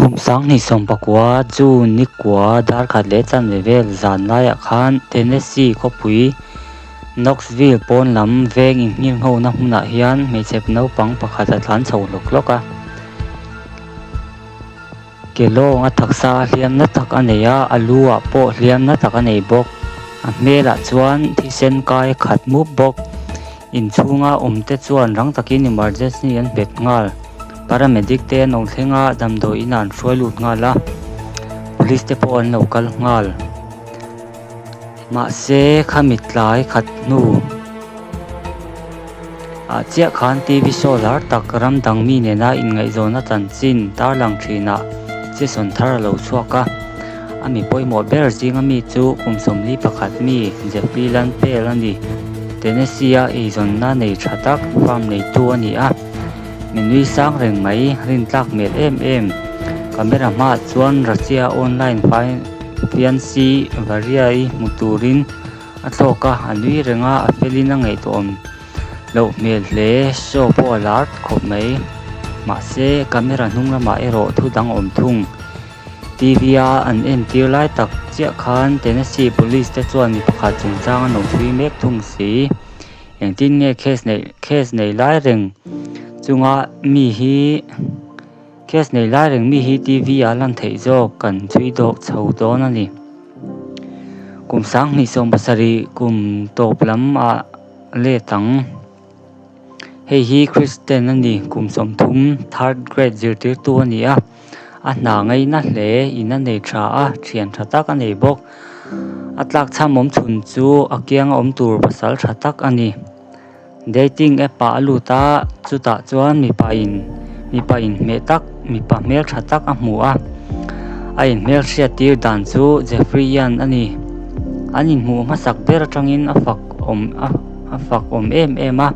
Kum 2019 June ni kua dar khat leh chanve vel zan laiah khan Tennessee khawpui Knoxville pawn lam veng inngirnghona hmunah hian hmeichhe naupang pakhat a tlan chho hlawk hlawk a. Ke lawng a taksa a hliam na tak a nei a, a lu ah pawh hliam na tak a nei bawk. A hmelah chuan thisen kai a khat mup bawk. Inchhunga awm te chuan rang takin emergency an hmet nghal. Paramedic te an awm thleng a, damdawi inah an hruai lut nghal a, police te pawh an lo kal nghal. Mahse khami tlai khat hnu ah chiah khan TV show lar tak ram dang mi nena inngaihzawnna chanchin tarlang thinah season thar a lo chhuak a. A mi pawimawh ber zinga mi chu kum 41 mi Jeffrey Lanpel a ni. Tennessee-a eizawnna nei tha tak farm neitu a ni a. Mi nui sang reng mai rintlak hmel em em. Camera hmaah chuan Russia online fiancee Varia-i hmu turin a thlawk a, a nui reng a, a felin a ngaihtuahawm loh hmel hle. Show pawh a lar khawp mai. Mahse, camera hnung lamah erawh thu dang a awm thung. TV a an entir lai tak chiah khan Tennessee Police te chuan mi pakhat chungchang an lo chhui mek thung si. Engtin nge case neih case nei lai reng chunga mi hi case nei lai reng mi hi TV ah lan theih zawk kan chhui dawk chho dawn a ni. Kum 2017 kum tawp lam ah let ang. Hei hi Kristen a ni kum 30 third grade zirtirtu a ni a. A hna ngaina hle in a nei tha a, thian tha tak a nei bawk. A tlak chham awm chhun chu a kianga awm tur pasal tha tak a ni. Dating app ah a lut a, chutah chuan mipa in mipa inhmeh tak mipa hmel tha tak a hmu a. A inhmel hriat tir dan chu Jeffrey Ian a ni. An inhmuh hmasak ber atangin a fak awm a a fak awm em em a.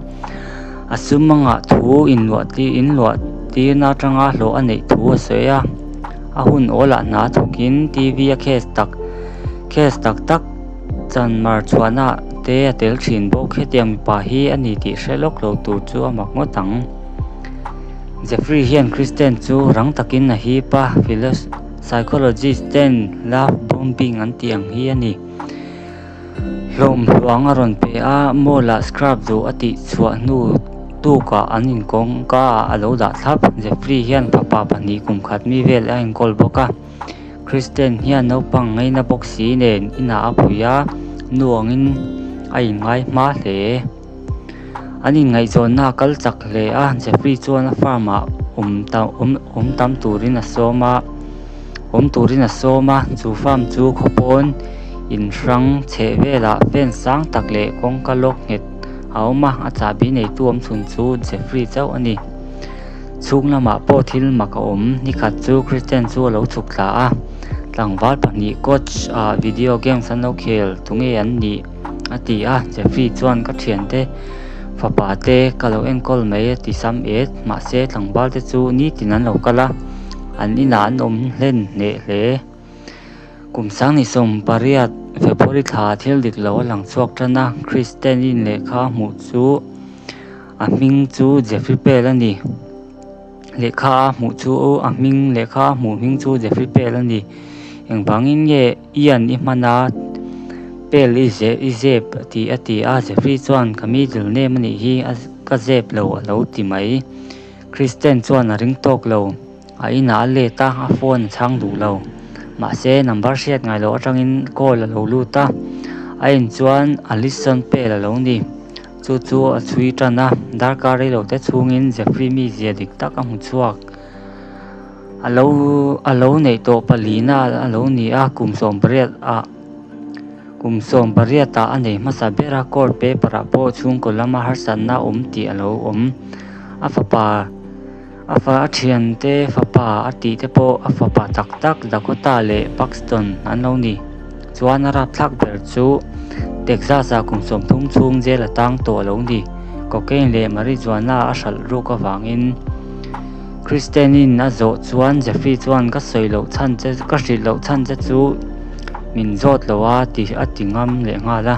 A sum a ngah thu inluah tir inluah tirna atanga hlawh a neih thu a sawi a. A hun awlah hna thawkin TV a case tak case tak tak chan mar chhuahna te a tel thin bawk. Hetiang mipa hi a ni tih hre lawk lo tur chu a mak ngawt ang. Jeffrey hian Kristen chu rang takin a hip a, psychologist ten love bombing an tih ang hi a ni. Hlawm hluang a rawn pe a, mall ah scrap duh a tih chhuah hnu tukah an inkawngka ah a lo dah thlap. Jeffrey hian fapa pahnih kum khat mi vel a enkawl bawk a. Kristen hian naupang ngaina bawk si nen inah a pui a, nu angin a inngai hma hle. An inngaihzawnna a kal chak hle a, Jeffrey chuan a farm ah awm awm tam turin a sawm a, awm turin a sawm a, chu farm chu khawpawn inhrang chheh velah fence sang tak leh kawngka lawk nghet a awm a, a chahbi neitu awm chhun chu Jeffrey chauh a ni. Chhung lamah pawh thil mak a awm, nikhat chu Kristen chu a lo chhuk thla a, tlangval pahnih coach ah video games an lo khel tunge an nih? A ti a, Jeffrey chuan ka thiante fapa te ka lo enkawl mai a ti sam et, mahse tlangval te chu nitin an lo kal a, an inah an awm hlen hneh hle. Kum 2018 February thla thil dik lo a lang chhuak tan a, Kristen-in lehkha a hmuh chu a hming chu Jeffrey Pell a ni. Lehkha a hmuh chu a hming lehkha a hmuh hming chu Jeffrey Pell a ni. Engvangin nge Ian i hman a Pell i zeh i zep tih a ti a, Jeffrey chuan ka middle name a nih hi a ka zep lo a lo ti mai. Kristen chuan a ring tawk lo. A inah a let a, a phone a chhang duh lo. Mahse number hriat ngai loh atangin call a lo lut a, a in chuan Allison Pell a lo ni. Chu chu a chhui tan a, darkar rei lo te chhungin Jeffrey mizia dik tak a hmu chhuak. A lo a lo neih tawh palina a lo ni a, kum 18 ah kum 18 ah a nei hmasa ber a, court paper ah pawh chhungkaw lama harsatna awm tih a lo awm. A fapa a fa a thiante fapa a tih te pawh a fapa tak tak Dakota leh Paxton an lo ni. Chuan a rapthlak ber chu Texas ah kum 30 chhung jail a tang tawh a lo ni. Cocaine leh marijuana a hralh ruk avangin Kristen-in a zawh chuan Jeffrey chuan ka sawi loh chhan che ka hrilh loh chhan che chu min zawt lo a ti a ti ngam leh nghal a.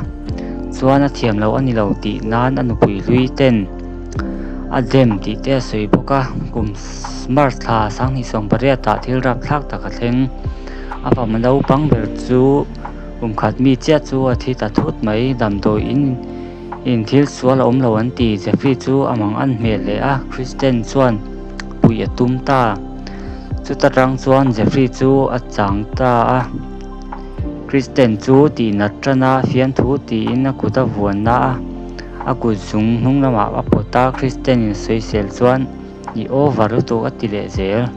Chuan a thiam loh a ni lo tih nan a nupui hlui ten. A dem tih te a sawi bawk a, kum March thla sanghnih sawmpariat ah thil rapthlak tak a thleng. A fapa naupang ber chu kum khat mi chiah chu a thi ta thut mai. Damdawi in in thil sual a awm lo an ti. Jeffrey chu a mang an hmel hle a, Kristen chuan puih a tum ta. Chuta tang chuan Jeffrey chu a chang ta a. Kristen chu tihnat tan a, fiamthu tiin a kut a vuan a, a kut zung hnung lamah a pawt a, Kristen in sawisel chuan i over lutuk a ti leh zel.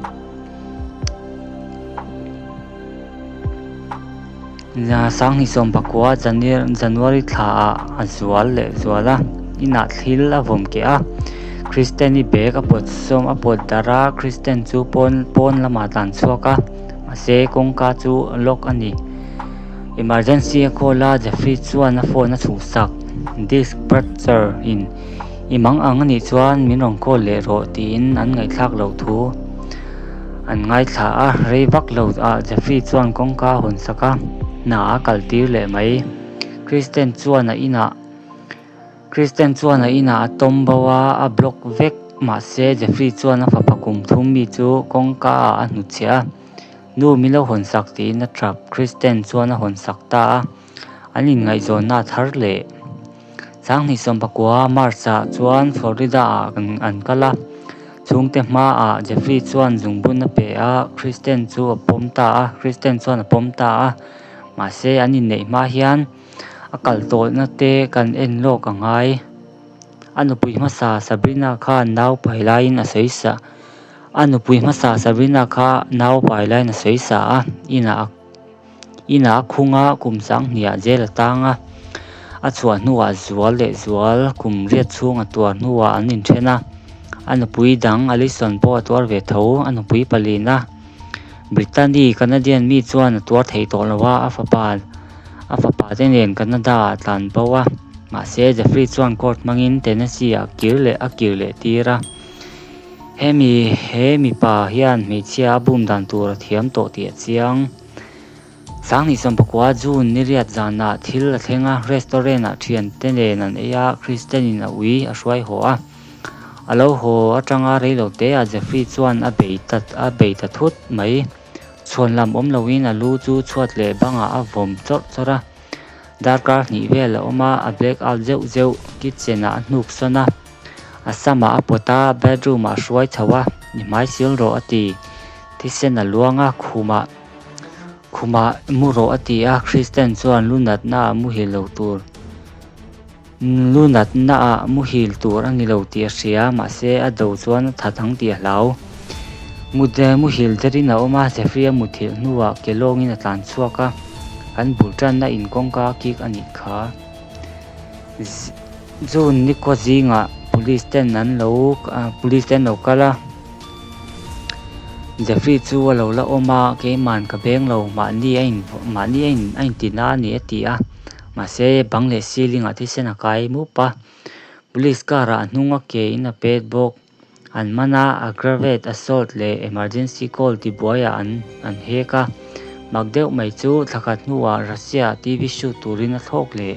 Sanghnih sawmpakua January thla ah a zual leh zual a, inah thil a vawm keh a, Kristen-i bag a pawt sawm a pawt darh a, Kristen chu pawn pawn lamah a tlan chhuak a. Mahse, kawngka chu lock a ni. Emergency a call a, Jeffrey chuan a phone a chhuhsak. Dispatcher in i mang ang anih chuan min rawn call leh rawh tiin an ngaihthlak loh thu an ngaithla a. Rei vak lo ah Jeffrey chuan kawngka a hawn sak a, hna a kal tir leh mai. Kristen chuan a inah. Kristen chuan a inah a tawm bo a, a block vek. Mahse, Jeffrey chuan a fapa kum thum mi chu kawngka ah a hnutchhiah a, Nu min lo hawn sak tiin a tap. Kristen chuan a hawn sak ta a, an inngaihzawnna a thar leh. Sanghnih sawmpakua March ah chuan Florida ah an kal a, chhungte hmaah Jeffrey chuan zungbun a pe a, Kristen chu a pawm ta a, Kristen chuan a pawm ta a. Mahse, an inneih hma hian. A kal tawhna te kan en lawk a ngai. A nupui hmasa Sabrina kha nau pai laiin a sawi sa A nupui hmasa Sabrina kha nau pai laiin a sawi sa a, inah inah a khung a, kum sanghnih ah jail a tang a. A chhuah hnuah zual leh zual kum riat chhung a tuar hnuah an inthen a. A nupui dang Alison pawh a tuar ve tho, a nupui palina Brittany Canadian mi chuan a tuar thei tawh lo a, a fapa A fapa te nen Canada ah tlan bo a, mahse Jeffrey chuan court hmangin Tennessee ah kir leh a kir leh tir a. Hemi he mipa hian hmeichhia a bum dan tur a thiam tawh tih a chiang. Sanghnih sawmpakua June ni riat zanah thil a thleng a, restaurant ah thiante nen an ei a, Kristen in a ui a hruai haw a. A lo haw atanga reilote ah Jeffrey chuan a bei ta a bei ta thut mai. Chhuan lam awm loin a lu chu chhuat leh bangah a vawm chawrh chawrh a, darkar hnih vel a awm a, a black out zeuh zeuh, kitchen ah a hnuk sawn a, a samah a pawt a, bedroom ah a hruai chho a, i hmai sil rawh a ti, thisen a luang a, khumah khumah mu rawh a ti a, Kristen chuan lu natna ah muhil lo tur lu natna ah muhil tur a ni lo tih a hria, mahse a do chuan a that ang tih a hlau. Mut muhil derin a awm a, Jeffrey a muthilh hnuah ke lawngin a tlan chhuak a, kan bul tanna in kawngka a kik a nih kha. June nikhaw zingah police ten an lo police te an lo kal a, Jeffrey chu a lo la awm a, keiman ka beng lo, mahni a in mahni a in a inti na a ni a ti a. Mahse, bang leh ceiling ah thisen a kai mup a, police car ah a hnung a ke in a pet bawk. An man a, aggravate assault leh emergency call tibuai ah an an hek a. Mak deuh mai chu thla khat hnuah Russia ah TV shoot turin a thlawk leh.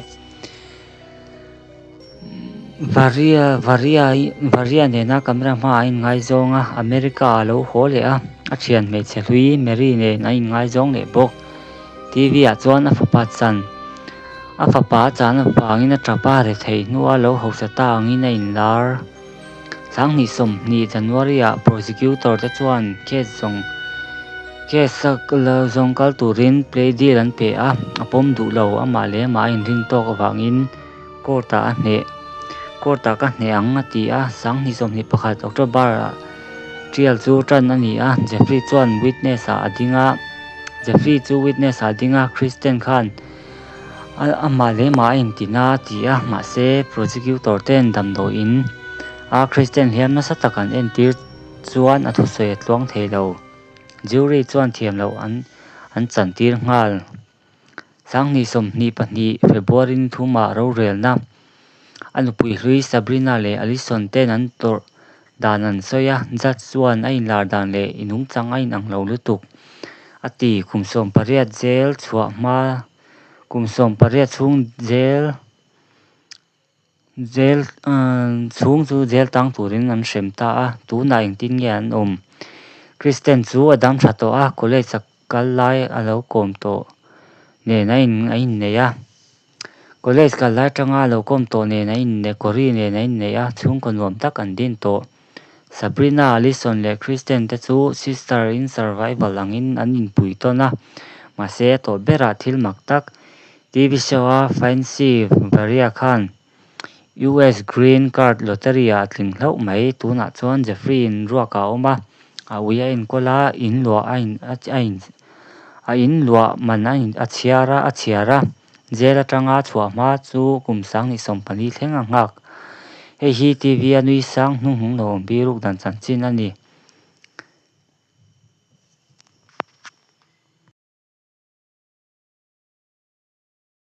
Varia Varia Varia nena camera hmaah a inngaizawng a, America ah a lo haw leh a, a thian hmeichhe hlui Mary nen a inngaizawng leh bawk. TV ah chuan a fapa chan a fapa a chan avangin a tap a, rethei hnua lo hausa ta angin a inlar. Sanghnih sawmhnih January ah prosecutor te chuan case zawng case a zawng kal turin plea deal an pe a, a pawm duh lo amah leh amah a inrin tawk avangin court ah a hneh court ah ka hneh ang a ti a, Sanghnih sawmhnih pakhat October ah trial chu tan a ni a, Jeffrey chuan witness ah a ding a, Jeffrey chu witness ah a ding a, Kristen khan Amah leh mah a inti na a ti a, mahse prosecutor ten damdawiin a Christian hliam nasa tak an entir chuan a thusawi a tluang thei lo. Jury chuan thiam loh an an chantir nghal. Sanghnih 22 February ni thumah rorelna a nupui hlui Sabrina leh Alison ten an tawrh dan an sawi a, judge chuan a inlar dan leh i nungchang a inang lo lutuk a ti. Kum 18 jail chhuah hma kum 18 chhung jail Jail chhung chu jail tang turin an hrem ta a, tunah engtin nge an awm? Kristen chu a dam tha tawh a, college a kal lai a lo kawm tawh nen a innei a. College kal lai atanga a lo kawm tawh nen a inne Cory nen a innei a, chhungkaw nuam tak an din tawh. Sabrina, Alison leh Kristen te chu sister in survival angin an inpui tawn a, mahse a tawh berah thil mak tak TV show a Fancy Varia khan US Green Card Lottery ah a tling hlauh mai. Tunah chuan Jeffrey in ruak ah a awm a, a ui a enkawl a, in luah a in a in a in luah man a in a chhiar a a chhiar a, jail atanga chhuah hma chu kum 2014 thleng a nghak. Hei hi TV a nui sang hnuhnung lo awm biruk dan chanchin a ni.